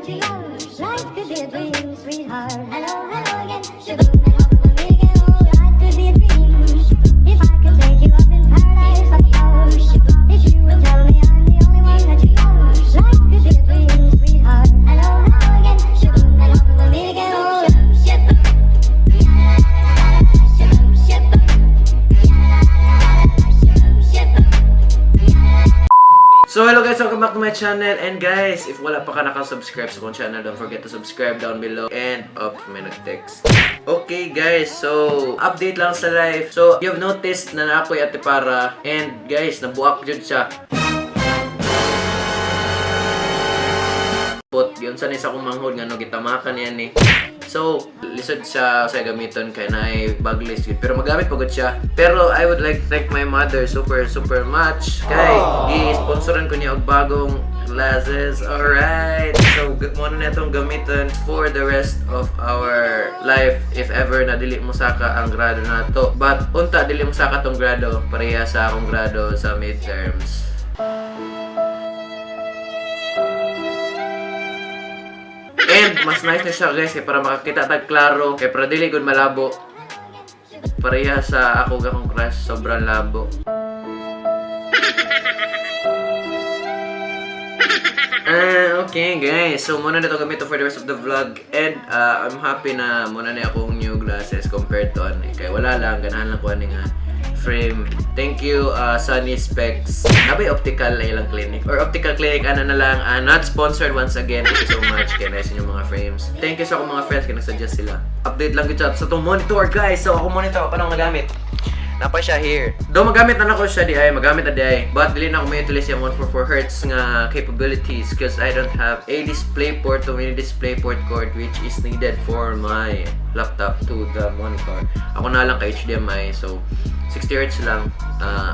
that you love. Life could be a dream, sweetheart. Hello, hello again. Shaboom and hop and me again. Oh, life could be a dream. If I could take you up in paradise up above. If you would tell me I'm the only one that you love. Life could be a dream, sweetheart. Hello, hello again. Shaboom and hop and me again. Oh, shaboom. Shaboom, shaboom. Shaboom, shaboom. So hello guys, welcome back to my channel. And guys, if wala pa ka nakasubscribe sa akong channel, don't forget to subscribe down below and up, may nag-text. Okay guys, so update lang sa life. So you've noticed na naa ko'y atipara and guys, nabuak jud siya. Pot, yun sa sa akong manghod nga no gitamakan yan eh. So, lisod siya sa gamiton kay naay bagless yun. Pero magamit pagod siya. Pero I would like to thank my mother super super much kay gi-sponsoran ko niya og bagong glasses. Alright. So, mo na itong gamiton for the rest of our life if ever na dili mo saka ang grado na to. But unta dili mo saka tong grado, pareha sa akong grado sa midterms. And mas nice na siya guys kay para makakita tag klaro kay para dili gud malabo. Pareha sa ako akong crush, sobrang labo. Ah, okay guys. So muna na ito gamit for the rest of the vlog. And I'm happy na muna na akong new glasses compared to ano eh. Kaya wala lang, ganahan lang ko ani nga frame. Thank you, Sunny Specs. Nabay optical na ilang clinic. Or optical clinic, ano na lang. Not sponsored once again. Thank you so much. Kaya nice inyong mga frames. Thank you sa akong mga friends kaya nagsuggest sila. Update lang gyud sa itong monitor guys. So ako monitor, paano nagamit? Napa siya here. Though magamit na nako siya di ay, magamit na di ay. But dili na ako ma-utilize yung 144 Hz nga capabilities because I don't have a display port to mini display port cord which is needed for my laptop to the monitor. Ako na lang kay HDMI, so 60 Hz lang.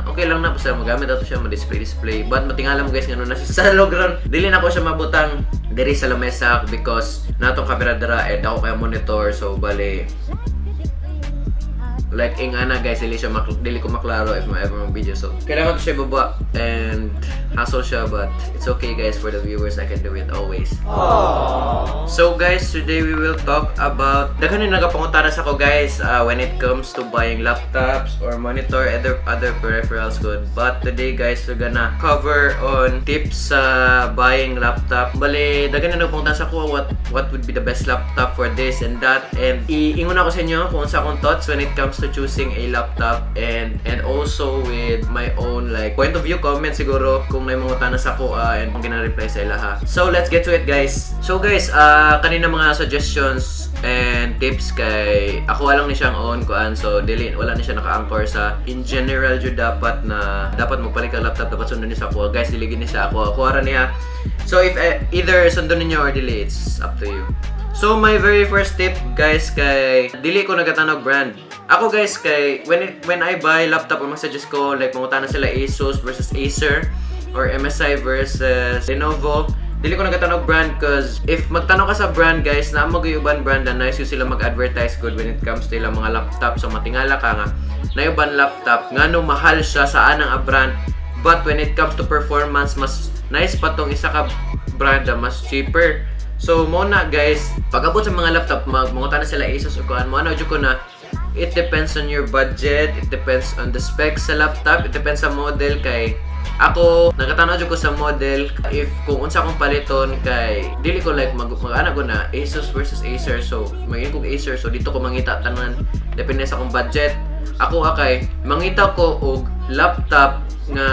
Okay lang na basta magamit ato siya ma-display display. But matingala mo guys ngano na siya sa logron. Dili na ko siya mabutang diri sa lamesa because natong camera dara and ako kay monitor, so bale like ing ana guys, dili siya dili ko maklaro if ma-ever mag video, so kailangan ko siya baba and hassle siya, but it's okay guys, for the viewers I can do it always. So guys, today we will talk about daghan ni nagapangutana sa ko guys, when it comes to buying laptops or monitor, other peripherals good. But today guys, we're gonna cover on tips sa buying laptop. Bale daghan na nagpangutana sa ko what would be the best laptop for this and that, and iingon ako sa inyo kung sa akong thoughts when it comes to choosing a laptop and also with my own like point of view comment siguro kung may mga utana sa ko, and kung gina-reply sa ilaha. So let's get to it guys. So guys, kanina mga suggestions and tips kay ako lang ni siyang own kuan, so dili wala ni siya naka-anchor sa in general jud dapat na dapat magpalit ka laptop, dapat sundon ni sa ako. Guys, dili gid ni siya ako, ako ra niya. So if either sundon ninyo or dili, it's up to you. So my very first tip guys kay dili ko nagatanog brand. Ako guys kay when I buy laptop or mag-suggest ko like mangutana sila Asus versus Acer or MSI versus Lenovo, dili ko nagatanog brand cause if magtanong ka sa brand guys, na mag-uban brand na nice yung sila mag-advertise good when it comes to ilang mga laptop. So matingala ka nga na uban laptop ngano mahal siya sa anang a brand, but when it comes to performance mas nice pa tong isa ka brand na mas cheaper. So mo na guys, pag-abot sa mga laptop mangutana sila Asus o kuan, mo ano jud ko na it depends on your budget, it depends on the specs sa laptop, it depends sa model. Kay ako nagatanaw jud ko sa model if kung unsa akong paliton kay dili ko like mag-ana ko na Asus versus Acer, so maging kog Acer, so dito ko mangita tanan depende sa akong budget. Ako kay mangita ko og laptop nga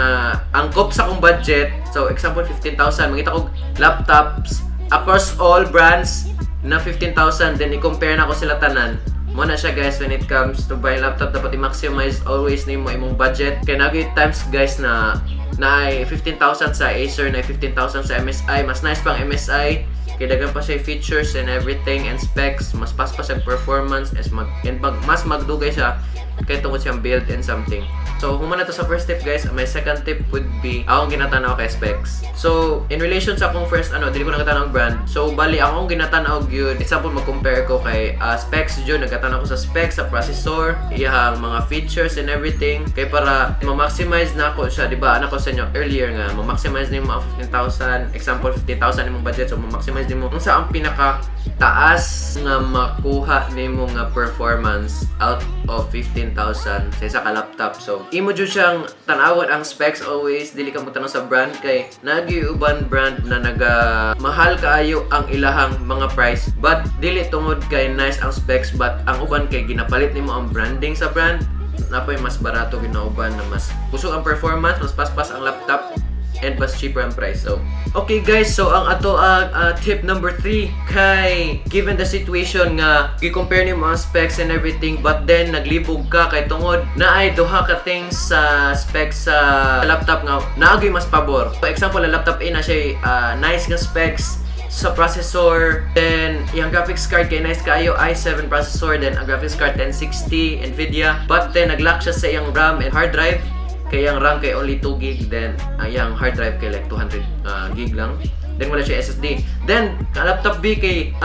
angkop sa akong budget. So example 15,000, mangita ko laptops across all brands na 15,000, then i-compare na ko sila tanan. Mo na siya guys, when it comes to buying laptop dapat i-maximize always nimo imong budget. Kay nagay times guys na naay 15,000 sa Acer, na 15,000 sa MSI, mas nice pang MSI kay daghan pa siya features and everything and specs, mas fast pa siya performance as mag and mag, mas magdugay siya Kay tungod siyang build and something. So, human na to sa first tip, guys. My second tip would be, akong ginatanaw kay specs. So, in relation sa akong first, ano, dili ko nagatanaw ang brand. So, bali, akong ginatanaw gyud. Example, mag-compare ko kay specs jud. Nagatanaw ko sa specs, sa processor, iyang mga features and everything. Kay para ma-maximize na ako siya, di ba? Ano ko sa inyo earlier nga, ma-maximize nimo ang 15,000, example, 15,000 imong budget. So, ma-maximize nimo kung sa ang pinaka taas nga makuha nimo nga performance out of 15,000 sa isa ka laptop. So, imo jud siyang tan-awon ang specs always, dili ka mo tan sa brand kay nagiuban brand na naga mahal kaayo ang ilahang mga price, but dili tungod kay nice ang specs, but ang uban kay ginapalit nimo ang branding sa brand. Napoy mas barato ginauban na mas kusog ang performance, mas paspas ang laptop and mas cheaper ang price. So, okay guys, so ang ato ang tip number 3 kay given the situation nga gi-compare nimo ang specs and everything, but then naglibog ka kay tungod naay duha ka things sa specs sa laptop nga naagay mas pabor. For example, ang laptop A na siya nice nga specs sa processor, then yung graphics card kay nice kaayo, i7 processor, then ang graphics card 1060 Nvidia, but then naglack siya sa iyang RAM and hard drive, kay ang RAM kay only 2 gig, then ang iyang hard drive kay like 200 gig lang, then wala siya SSD. Then ang laptop B kay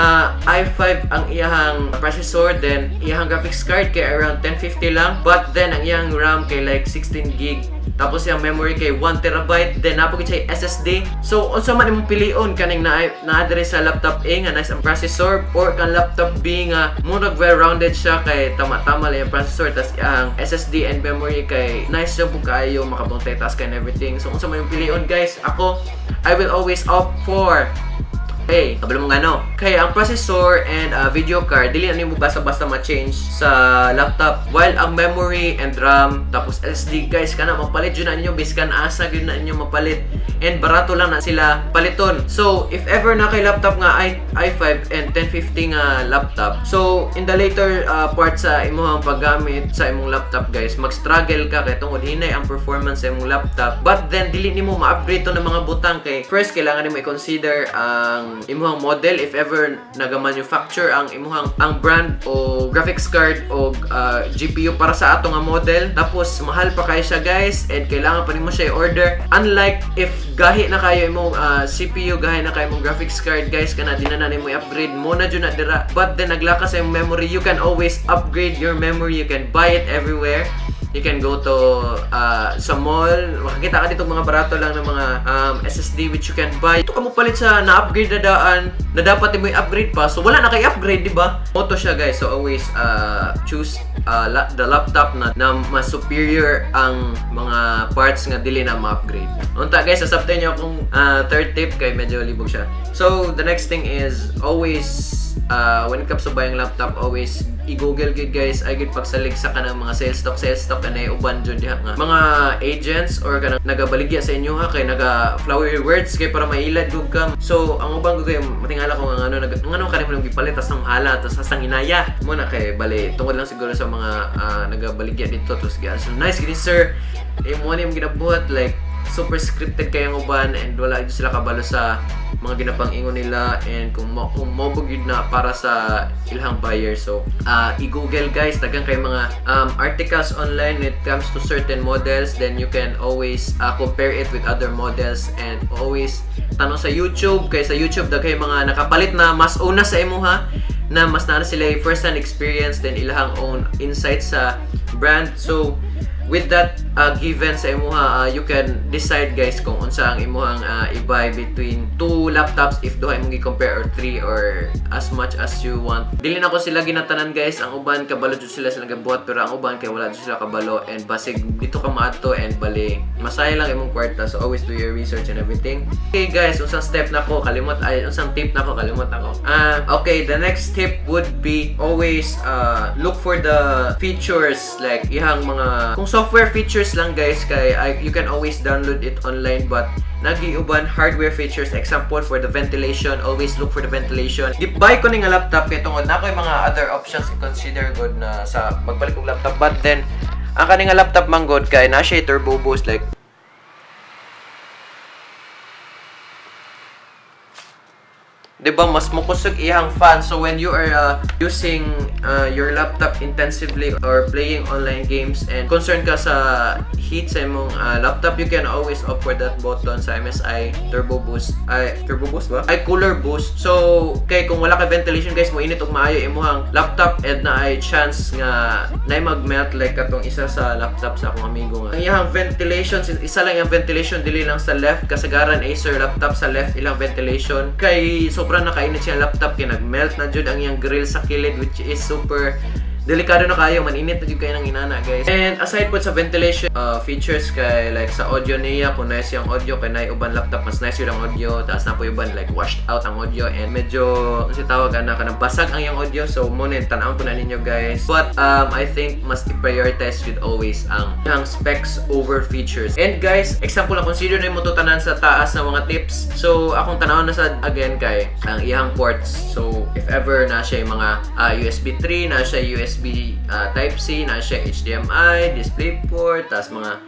i5 ang iyang processor, then iyang graphics card kay around 1050 lang, but then ang iyang RAM kay like 16 gig, tapos yung memory kay 1 terabyte, then naa pod siya SSD. So, unsa man imong pilion, kaning na naa diri sa laptop A nga nice ang processor or kang laptop B nga murag well-rounded siya kay tama-tama lang yung processor, tas ang SSD and memory kay nice siya pud kaayo, maka-multitask and everything? So, unsa man yung pilion, guys? Ako, I will always opt for A. Kabalo mo ngano? Kaya ang processor and video card, dili na nimo basta-basta ma-change sa laptop. While ang memory and RAM, tapos SSD guys, kana mapalit jud na ninyo biskan asa gyud na ninyo mapalit. And barato lang na sila paliton. So, if ever na kay laptop nga i5 and 1050 nga laptop, so in the later part sa imong paggamit sa imong laptop guys, mag-struggle ka kay tungod hinay ang performance sa imong laptop. But then dili nimo ma-upgrade to ng mga butang kay first kailangan nimo i-consider ang imong model, if ever naga-manufacture ang imong ang brand o graphics card o GPU para sa ato nga model. Tapos mahal pa kayo siya guys, and kailangan pa nimo siya i-order. Unlike if gahi na kayo imong CPU, gahi na kayo imong graphics card guys, kana di na na nimo i-upgrade mo na jud na dira. But then naglakas sa imong memory, you can always upgrade your memory. You can buy it everywhere. You can go to sa mall, makakita ka dito mga barato lang ng mga SSD which you can buy. Ito ka mo palit sa na-upgrade na daan na dapat mo i-upgrade pa. So wala na kay upgrade, di ba? Mao to siya guys. So always choose the laptop na mas superior ang mga parts nga dili na ma-upgrade. Unta guys, sasabtan niyo akong third tip kay medyo libog siya. So the next thing is always when it comes to buying laptop, always i-google gid guys, ay gid pagsalig sa kanang mga sales talk kanay uban jud diha nga mga agents or kanang nagabaligya sa inyo ha, kay naga flowery words kay para mailad gud ka. So ang uban gud kay matingala ko nga ngano nag ngano kanimo nang gipalit, tas ang hala, tas hastang hinaya mo na, kay bali tungod lang siguro sa mga nagabaligya dito. Tapos gyud so nice gini sir, eh mo na yung ginabuhat, like super scripted kay ang uban and wala jud sila kabalo sa mga ginapang-ingon nila and kung mo gyud na para sa ilahang buyer. So i-google guys, daghan kay mga articles online when it comes to certain models, then you can always compare it with other models and always tanong sa YouTube, kay sa YouTube daghan mga nakapalit na mas una sa imuha na mas naa sila first hand experience, then ilahang own insights sa brand. So with that given sa imuha, you can decide guys kung unsa ang imuhang i-buy between two laptops, if duha imong gi-compare or three or as much as you want. Dili na ko sila ginatanan guys. Ang uban kabalo jud sila sa nagabuhat, pero ang uban kay wala jud sila kabalo and basig dito ka maadto and bali masaya lang imong kwarta. So always do your research and everything. Okay guys, unsang step na ko kalimot, ay, unsang tip na ko kalimot ako. Okay, the next tip would be always look for the features, like ihang mga kung software features lang guys, kay you can always download it online, but nagiuban hardware features, example for the ventilation, always look for the ventilation. Di-buy ko ni nga laptop kay tungod na ako'y mga other options i-consider good na sa magpalit og laptop, but then ang kani nga laptop man gud kay na siya turbo boost, like 'Di ba, mas mukusog iyang fan. So when you are using your laptop intensively or playing online games and concerned ka sa heat sa imong laptop, you can always opt for that button sa MSI Turbo Boost. Ay, Turbo Boost ba? Ay, Cooler Boost. So, kay kung wala ka ventilation, guys, mo init og maayo imuhang laptop and naay chance nga na mag-melt like katong isa sa laptop sa akong amigo nga. Ang iyang ventilation, since isa lang yung ventilation, dili lang sa left, kasagaran Acer laptop sa left ilang ventilation. Kay sobrang nakainit siya laptop kay nag-melt na jud ang iyang grill sa kilid, which is super delikado na kayo, maninit na jud kayo ng inana, guys. And aside po sa ventilation features kay like sa audio niya, kung nice yung audio, kay naay uban laptop mas nice yun ang audio, tapos naa poy uban like washed out ang audio and medyo si tawag ana kanang basag ang iyang audio. So mo na tan ko na ninyo, guys. But I think mas i-prioritize with always ang specs over features. And guys, example na consider na mo to tanan sa taas na mga tips. So akong tan-awon na sad again kay ang iyang ports. So if ever na siya yung mga USB 3, na siya USB Type C, na siya HDMI, DisplayPort, tas mga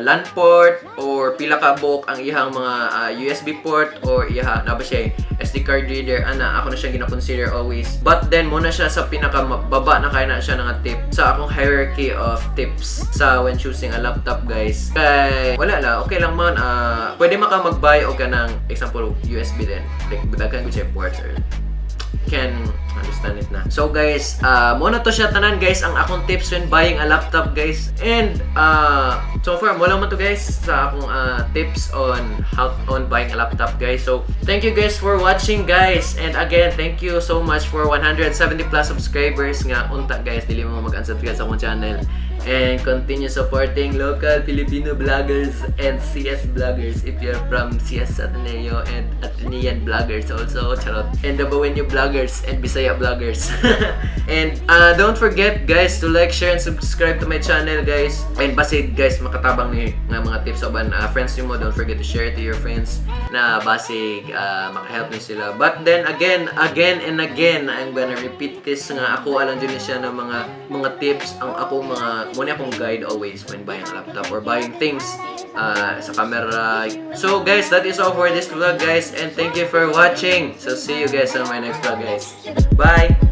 LAN port or pila ka buok ang iyang mga USB port or iha na ba siya SD card reader ana, ako na siya gina-consider always. But then mo na siya sa pinaka baba na kaya na siya nga tip sa akong hierarchy of tips sa when choosing a laptop, guys, kay wala la, okay lang man, pwede maka mag-buy og kanang example USB din, like daghan gud siya ports or can understand it na. So guys, mo na to siya tanan, guys, ang akong tips when buying a laptop, guys. And so far mo lang man to, guys, sa akong tips on how on buying a laptop, guys. So thank you guys for watching, guys. And again, thank you so much for 170 plus subscribers nga unta, guys, dili mo mag-unsubscribe sa akong channel and continue supporting local Filipino vloggers and CS vloggers if you're from CS Ateneo and Atenean vloggers also, charot, and the Bawenyo vloggers and Bisaya vloggers. And don't forget, guys, to like, share and subscribe to my channel, guys. And basig, guys, makatabang ni nga mga tips sa uban friends nimo, don't forget to share to your friends na basig makahelp ni sila. But then again, again and again, I'm gonna repeat this nga ako alang jud ni siya ng mga tips, ang ako mga mo ni akong guide always when buying a laptop or buying things sa camera. So guys, that is all for this vlog, guys, and thank you for watching. So see you guys on my next vlog, guys. Bye.